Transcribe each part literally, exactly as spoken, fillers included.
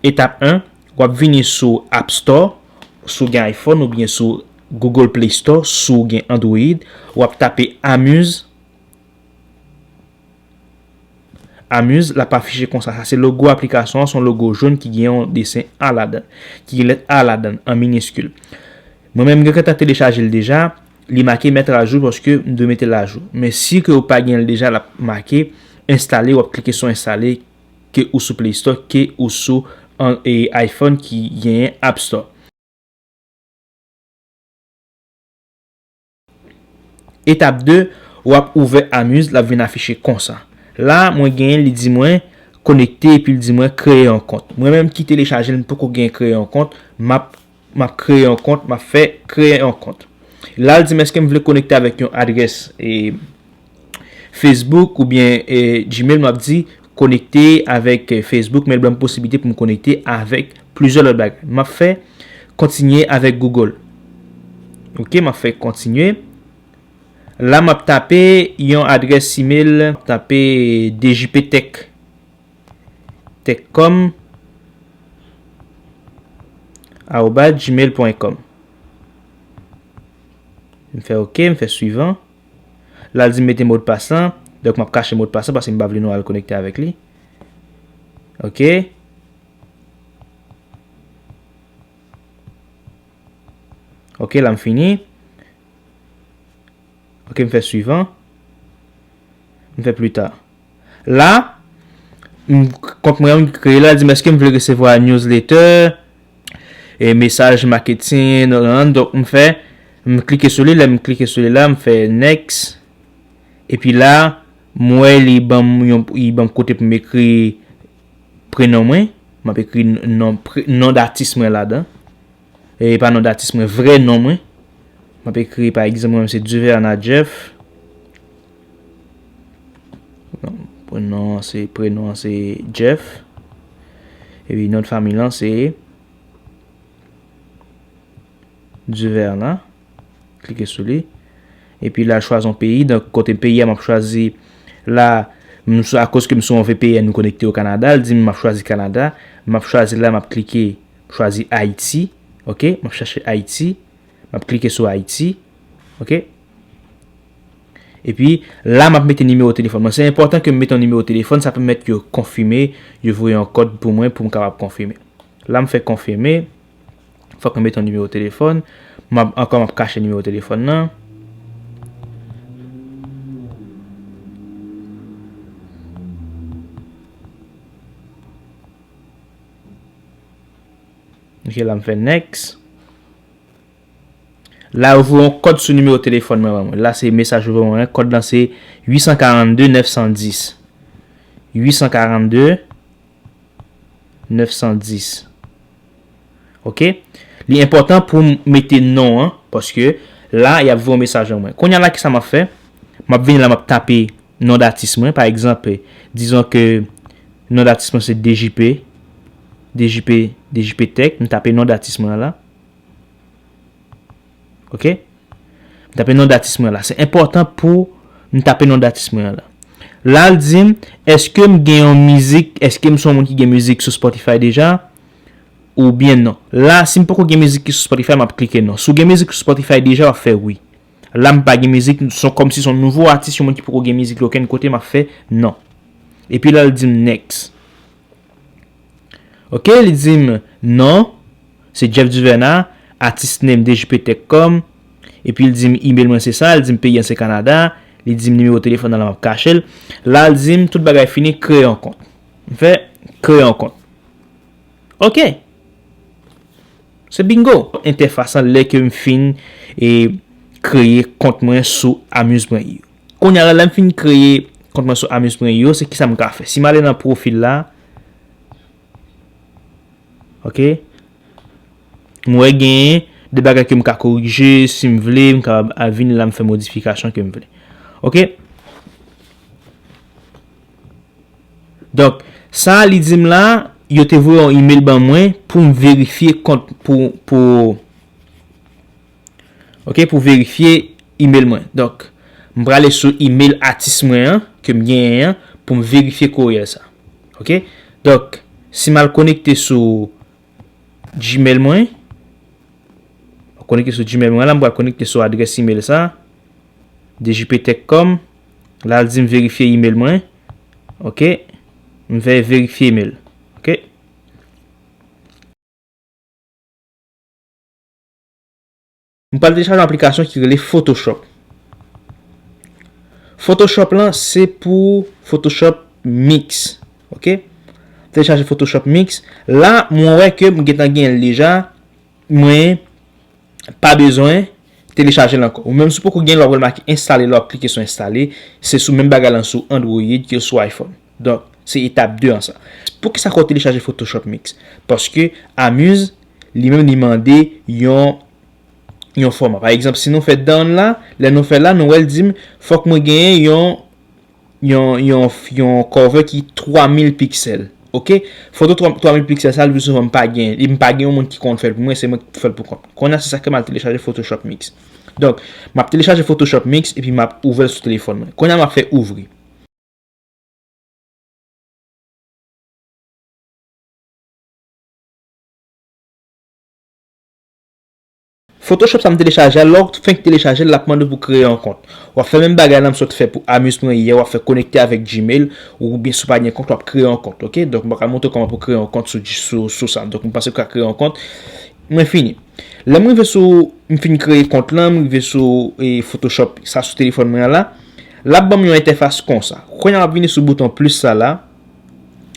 Etap en, w ap vini sou App Store, si w gen iPhone, oubyen sou Google Play Store, si w gen Android, w ap tape Amuse. Amuse, l ap afiche konsa. Sa se logo aplikasyon an, se yon logo jòn ki gen yon desen A ladan, ki gen lèt A ladan, an miniskil. Mwen menm, m gentan telechaje l deja, li make mèt ajou paske m dwe mete l ajou. Men si ke w pa gen l deja, l ap make enstale, w ap klike sou enstale, ke ou sou Play Store, ke ou sou an, e, iPhone ki genyen App Store. Etap de, w ap ouvè Amuse, l ap vin afiche konsa. La, mwen genyen, li di mwen konekte, epi l di mwen kreye yon kont. Mwen menm ki telechaje l, m poko gen kreye yon kont, m ap, m ap kreye yon kont, m ap fè kreye yon kont. La, l di m èske m vle konekte avèk yon adrès, e, Facebook oubyen, e, Gmail, m ap di konekte avèk, e, Facebook, men l ban m posiblite pou m konekte avèk plizyè lòt bagay. M ap fè kontinye avèk Google. Ok, m ap fè kontinye. La, m ap tape yon adrès email, m ap tape D J P Tech, tech com arobase gmail point com. M fè ok, m fè suivant. La, l di m mete modpas lan. Donk, m ap kache modpas lan paske m pa vle nou al konekte avèk li. Ok. Ok, la, m fini. Ok, m fè suivant. M fè plus tard. La, m, kont mwen an, m kreye la, l di m èske m vle resevwa newsletter, e mesaj marketing, nan, nan, nan. Donk, m fè, m klike sou li, lè m klike sou li la, m fè next. Epi la, m wè li ban m yon, li ban m kote pou m ekri prenon mwen. M ap ekri n-, non, pre-, non datis mwen ladan. E pa non datis mwen, vrè non mwen. M ap ekri, pa egzanp, mwen se Duverna Jeff. Non, prenon an se, prenon an se Jeff. Epi non fanmi lan se Duverna. Klike sou li. Epi la, chwazi yon peyi. Donk, kote peyi a, m ap chwazi la, m sou, akoz ke m sou yon V P N, m konekte o Kanada, l di m m ap chwazi Kanada. M ap chwazi la, m ap klike, chwazi Ayiti. Ok, m ap chache Ayiti. M ap klike sou Ayiti. Ok. Epi, la, m ap mete nimewo telefòn mwen. Se enpòtan ke m mete yon nimewo telefòn, sa pèmèt yo konfime, yo voye yon kòd pou mwen pou m kapab konfime. La, m fè konfime. Fòk m mete yon nimewo telefòn. M ap, ankò, m ap kache nimewo telefòn nan. Ok, la, m fè next. La, yo voye yon kòd sou nimewo telefòn mwen ban mwen. La, se mesaj yo voye mwen. Kòd lan se uit san karannde nèf san dis. Uit san karannde nèf san dis. Ok? Li enpòtan pou m mete non an, paske la, y ap voye yon mesaj ban mwen. Kounye a la, kisa m ap fè? M ap vini la, m ap tape non datis mwen. Pa egzanp, dizon ke non datis mwen se D J P, D J P, D J P Tech. M tape non datis mwen la. Ok? M tape non datis mwen la. Se enpòtan pou m tape non datis mwen la. La, l di m, èske m gen yon mizik, èske m se yon moun ki gen mizik sou Spotify deja? Oubyen non. La, si m poko gen mizik ki sou Spotify, m ap klike non. Si w gen mizik sou Spotify deja, w ap fè wi. La, m pa gen mizik, se kòmsi se yon nouvo atis, yon moun ki poko gen mizik li okenn kote, m ap fè non. Epi la, l di m next. Ok, li di m non, se Jeff Duverna, artist name D J P Tech com, epi li di m email mwen se sa, li di m peyi an se Kanada, li di m nimewo telefòn nan la m ap kache l. La, li di m tout bagay fini, kreye yon kont. M fè kreye yon kont. Ok. Se bingo. Entèfas lan lè ke m fin, e, kreye kont mwen sou Amuse point I O. Kounye a la, lè m fin kreye kont mwen sou Amuse point I O, se kisa m ka fè? Si m ale nan pwofil la, ok, m wè gen de bagay ke m ka korije, si m vle, m kapab al vini la, m fè modifikasyon ke m vle. Ok? Donk, sa a li di m la, yo te voye yon email ban mwen pou m verifye kont, pou, pou, ok, pou verifye email mwen. Donk, m prale sou email atis mwen an, ke m genyen an, pou m verifye kourye sa. Ok? Donk, Si m al konekte sou Gmail mwen, konekte sou Gmail mwen la, m pral konekte sou adrès email sa, D J P tech com. La, l di m verifye email mwen. Ok. M fè verifye email. Ok. M pral telechaje yon aplikasyon ki rele Photoshop. Photoshop lan, se pou Photoshop Mix. Ok? Telechaje Photoshop Mix. La, mwen wè ke m gentan genyen l deja. Mwen pa bezwen telechaje l ankò. Ou menm si w poko gen l, w ap wè l make enstale, lè w ap klike sou enstale. Se sou menm bagay lan sou Android ke sou iPhone. Donk, se etap de an sa. Poukisa fò w telechaje Photoshop Mix? Paske Amuse, li menm, li mande yon, yon fòma. Pa egzanp, si nou fè down la, lè nou fè la, nou wè l di m, fòk mwen genyen yon, yon, yon, yon cover ki twa mil piksèl. Ok? Foto twa, twa mil piksèl sa, le pli souvan m pa gen. E m pa gen yon moun ki konn fè l pou mwen, se mwen ki fè l pou kont. Kounye a, se sa ke m al telechaje Photoshop Mix. Donk, m ap telechaje Photoshop Mix epi m ap ouvè l sou telefòn mwen. Kounye a, m ap fè ouvri. Photoshop sa m telechaje a, lè w fenk telechaje l, l ap mande w pou kreye yon kont. W ap fè menm bagay la m sot fè pou Amuse mwen yè, w ap fè konekte avèk Gmail, oubyen si w pa gen kont, w ap kreye yon kont, ok? Donk, m pral montre w kòman pou kreye yon kont sou, sou, sou sa. Donk, m panse w ka kreye yon kont. Mwen fini. Lè m rive sou, m fin kreye kont lan, m rive sou, e, Photoshop, sa sou telefòn mwen an la. L ap ban m yon entèfas konsa. Kounye a m ap vini sou bouton plis sa la.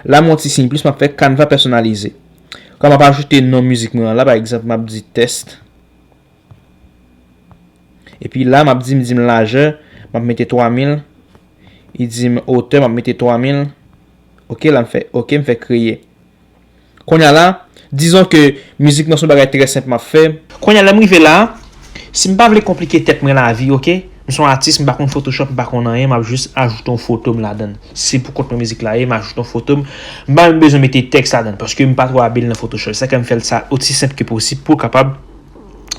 La m wè yon ti siy plis, m ap fè Canva pèsonalize. Kòm m ap ajoute non mizik mwen an la, pa egzanp, m ap di test. Epi la, m ap di, m di m lajè, m ap mete twa mil. Li di m otè, m ap mete twa mil. Ok, la m fè, ok, m fè kreye. Kounye a la, dizon ke mizik nan se yon bagay trè senp m ap fè. Kounye a, lè m rive la, si m pa vle konplike tèt mwen lavi, ok? M se yon atis, m pa konn Photoshop, m pa konn anyen, m ap jis ajoute yon foto m ladan l. Se pou kont mwen mizik la ye, m ajoute yon foto m. M pa menm bezwen mete tèks ladan l, paske m pa twò abil nan Photoshop. Se sa k fè m fè l sa osi senp ke posib pou kapab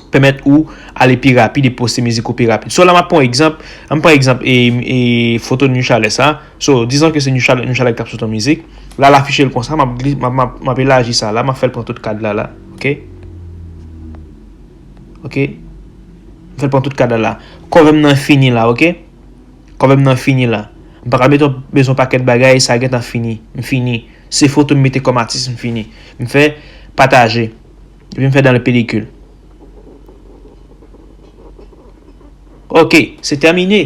pèmèt ou ale pi rapid e poste mizik ou pi rapid. So, la, m ap pran yon egzanp. Ann pran egzanp, e, e, foto Nuchalè sa. So, dizon ke se Nuchalè, Nuchalè k t ap sot yon mizik. La, l afiche l konsa, m ap gli-, m ap, m ap, m ap elaji sa la, m ap fè l pran tout kad la, la. Ok? Ok? M fè l pran tout kad la, la. Cover m nan fini la, ok? Cover m nan fini la. M pa ka mete, bezwen yon pakèt bagay, sa gentan fini. M fini. Se foto m mete kòm atis, m fini. M fè pataje. Epi m fè dans le pellicule. Ok, se tèmine.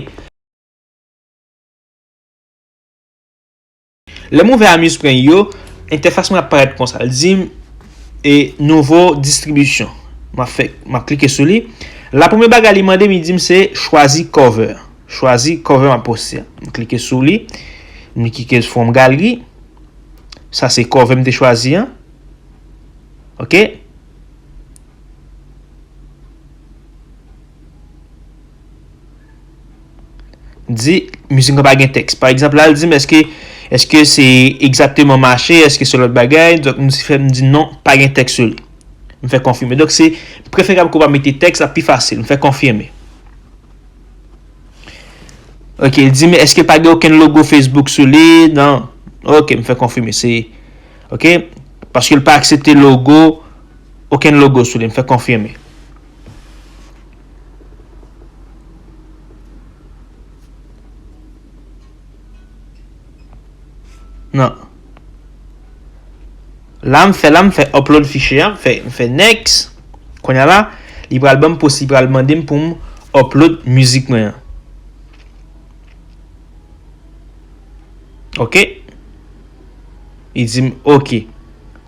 Lè m ouvè Amuse Print yo, entèfas mwen ap parèt konsa. L di m, e, nouvo distribisyon. M ap fè, m ap klike sou li. La, premye bagay li mande m, li di m se chwazi cover. Chwazi cover m ap poste a. M klike sou li. M klike from gallery. Sa se cover m te chwazi an. Ok? Di, mizik mwen pa gen tèks. Pa egzanp, la, l di m, èske, èske se egzakteman mache, èske se lòt bagay? Donk, m di, fè, m di non, pa gen tèks sou li. M fè konfime. Donk, se preferab ke w pa mete tèks, l ap pi fasil. M fè konfime. Ok, li di m, èske pa gen okenn logo Facebook sou li? Non. Ok, m fè konfime. Se, ok, paske l pa aksepte logo, okenn logo sou li. M fè konfime. Non. La, m fè, la, m fè upload fichye a, m fè, m fè next. Kounye a la, li pral ban m pos-, li pral mande m pou m upload mizik mwen an. Ok? Li di m, ok.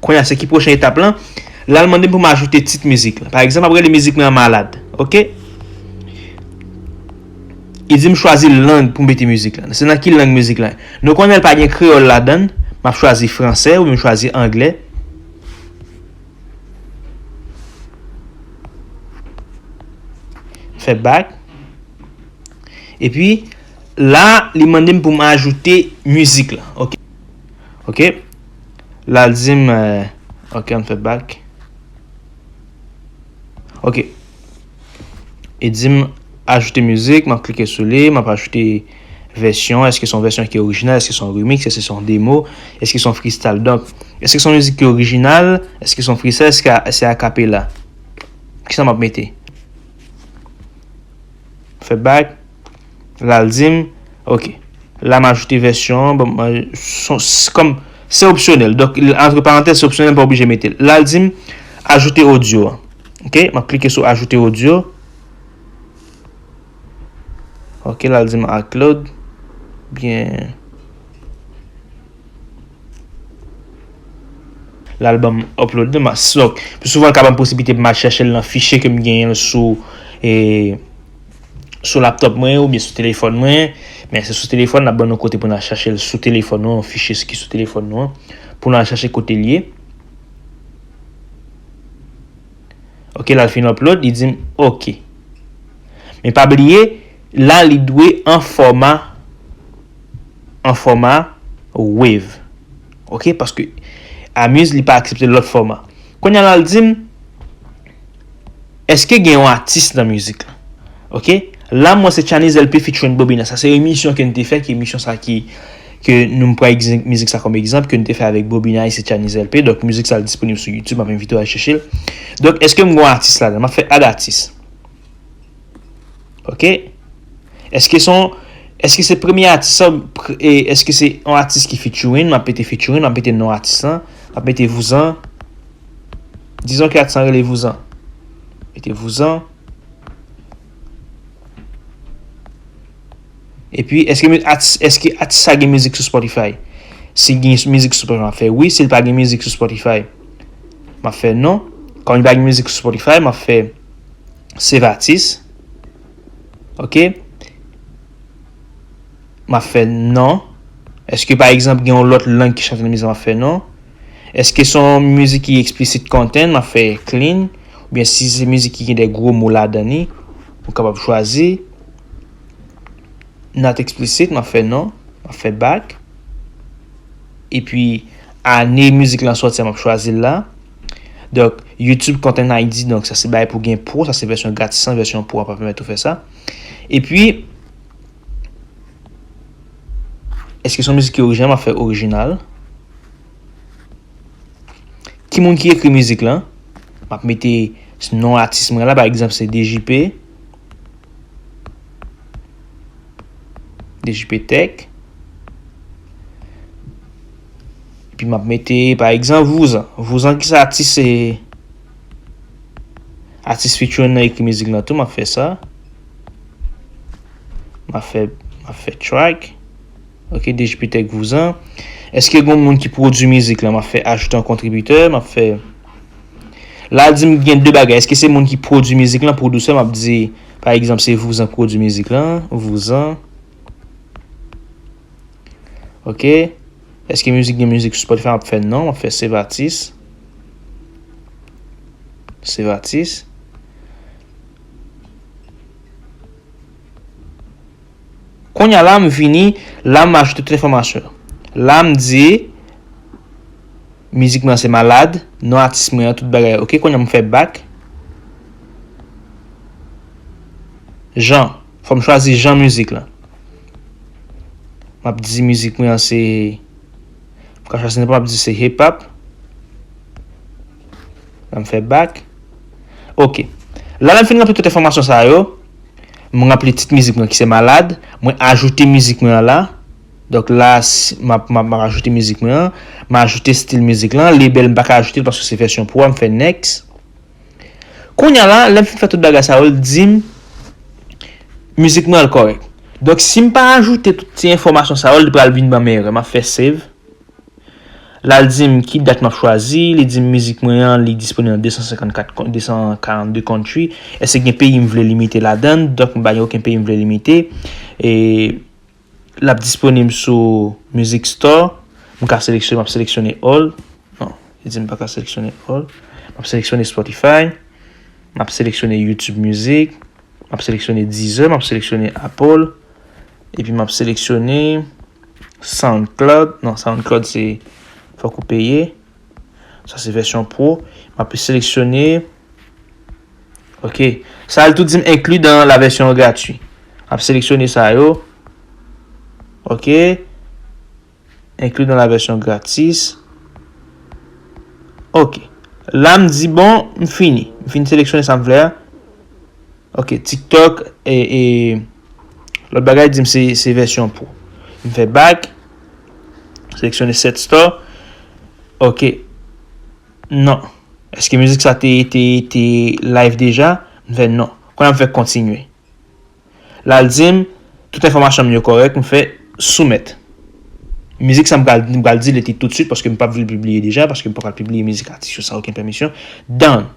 Kounye a, se ki pwochen etap lan? La, l mande m pou m ajoute tit mizik lan. Pa egzanp, m ap rele mizik mwen an Malad. Ok? Li di m chwazi lang pou m mete mizik lan. Se nan ki lang mizik lan? Nou konnen l pa gen kreyòl ladan l. M ap chwazi fransè oubyen m chwazi anglè. Fè back. Epi, la, li mande m pou m ajoute mizik la. Ok. Ok. La, l di m, euh, ok, ann fè back. Ok. Li di m ajoute mizik, m ap klike sou li, m ap ajoute, vèsyon, èske se yon vèsyon ki orijinal, èske se yon remix, èske se yon demo, èske se yon freestyle. Donk, èske se yon mizik ki orijinal, èske se yon freestyle, èske se a capella? Kisa m ap mete? Fè back. La l di m, ok. La m ajoute vèsyon an, bon, mwen, son, s- kòm, se opsyonèl. Donk, antre parantèz, se opsyonèl, m pa oblije mete l. La l di m, ajoute odyo an. Ok, m ap klike sou ajoute odyo. Ok, la l di m upload. Byen. L al ban m upload nan. Donk, pi souvan l ka ban m posiblite pou m al chèche l nan fichye ke m genyen l sou, e, sou laptop mwen oubyen sou telefòn mwen. Men se sou telefòn, n ap ban nou kote pou n al chèche l sou telefòn nou, yon fichye ki sou telefòn nou an, pou n al chèche kote l ye. Ok, la l fin upload, li di m ok. Men pa bliye, la li dwe an fòma, an fòma wave. Ok, paske Amuse li pa aksepte lòt fòma. Kounye a la l di m, èske gen yon atis nan mizik la? Ok, la mwen se Chinese L P featuring Bobina. Sa se emisyon ke n te fè, ki emisyon sa ki, ke nou pran egzanp, mizik sa kòm egzanp, ke n te fè avèk Bobina e se Chinese L P. Donk, mizik sa l disponib sou YouTube, m ap envite w al chèche l. Donk, èske m gen yon atis ladan? M ap fè add atis. Ok. Èske se yon, èske se premye atis sa, pr- e èske se yon atis ki featuring? M ap mete featuring, m ap mete non atis lan, m ap mete Vouzan. Dizon ke atis lan rele Vouzan. Mete Vouzan. Epi, èske mi- atis, èske atis sa gen mizik sou Spotify? Si gen mizik sou Spotify, m ap fè wi. Si l pa gen mizik sou Spotify, m ap fè non. Kòm li pa gen mizik sou Spotify, m ap fè save atis. Ok. M ap fè non. Èske, pa egzanp, gen yon lòt lang ki chante nan mizik la? M ap fè non. Èske se yon mizik ki explicit content? M ap fè clean. Oubyen si se mizik ki gen de gwo mo ladan li, ou kapab chwazi. Not explicit, m ap fè non. M ap fè back. Epi, ane mizik lan sòti a, m ap chwazi l la. Donk, YouTube Content I D, donk sa se bagay pou gen pro, sa se vèsyon gratis lan, vèsyon pro a pa pèmèt ou fè sa. Epi, èske se yon mizik ki orijinal? M ap fè orijinal. Ki moun ki ekri mizik lan? M ap mete non atis mwen la, pa egzanp, se D J P. D J P Tech. Epi m ap mete, pa egzanp, Vouzan. Vouzan ki se atis, se atis featuring nan ekri mizik lan tou, m ap fè sa. M ap fè, m ap fè track. Ok, D J P Tech Vouzan. Èske gen moun ki pwodui mizik lan? M ap fè ajoute yon kontribitè, m ap fè. La, di m gen de bagay. Èske se moun ki pwodui mizik lan, pwodisè? M ap di, pa egzanp, se Vouzan ki pwodui mizik lan. Vouzan. Ok. Èske mizik gen mizik sou Spotify? M ap fè non. M ap fè save atis. Save atis. Kounye a la, m vini, la, m ajoute tout enfòmasyon. La, m di, mizik mwen se Malad, non atis mwen an, tout bagay. Ok, kounye a m fè back. Jan, fò m chwazi jan mizik lan. M ap di mizik mwen an se, m ka chwazi nenpòt, m ap di se hip hop. La, m fè back. Ok. La, lè m fin ranpli tout enfòmasyon sa yo, mwen ranpli tit mizik mwen ki se Malad. Mwen ajoute mizik mwen an la. Donk la, si, m ap, m ap, m ap ajoute mizik mwen an. M ajoute stil mizik lan. Label, m pa ka ajoute l paske se vèsyon pro a, m fè next. Kounye a la, lè m fin fè tout bagay sa yo, l di m mizik mwen an l kòrèk. Donk, si m pa ajoute tout ti enfòmasyon sa yo, li pral vin ban m erè. M ap fè save. La, l di m ki dat m ap chwazi, li di m mizik mwen an, li disponib nan de san senkannkat kon-, de san karannde country. Èske gen peyi m vle limite ladan l? Donk, m pa gen okenn peyi m vle limite. E l ap disponib sou Music Store. M ka seleksyone, m ap seleksyone all. Non, li di m pa ka seleksyone all. M ap seleksyone Spotify. M ap seleksyone YouTube Music. M ap seleksyone Deezer, m ap seleksyone Apple. Epi m ap seleksyone SoundCloud. Non, SoundCloud se fòk ou peye. Sa se vèsyon pro. M ap seleksyone. Ok. Sa l tou di m inclus dans la version gratuite. M ap seleksyone sa yo. Ok. Inclus dans la version gratis. Ok. La, m di, bon, m fini. M fin seleksyone sa m vle a. Ok, TikTok e, e lòt bagay di m se, se vèsyon pro. M fè back. Seleksyone Set Store. Ok. Non. Èske mizik sa te, te, te live deja? M fè non. Kounye a m fè kontinye. La, l di m, tout enfòmasyon m yo kòrèk, m fè soumèt. Mizik sa m pral, m pral delete tout swit paske m p ap vle pibliye deja, paske m pa pral pibliye mizik atis yo san okenn pèmisyon. Done.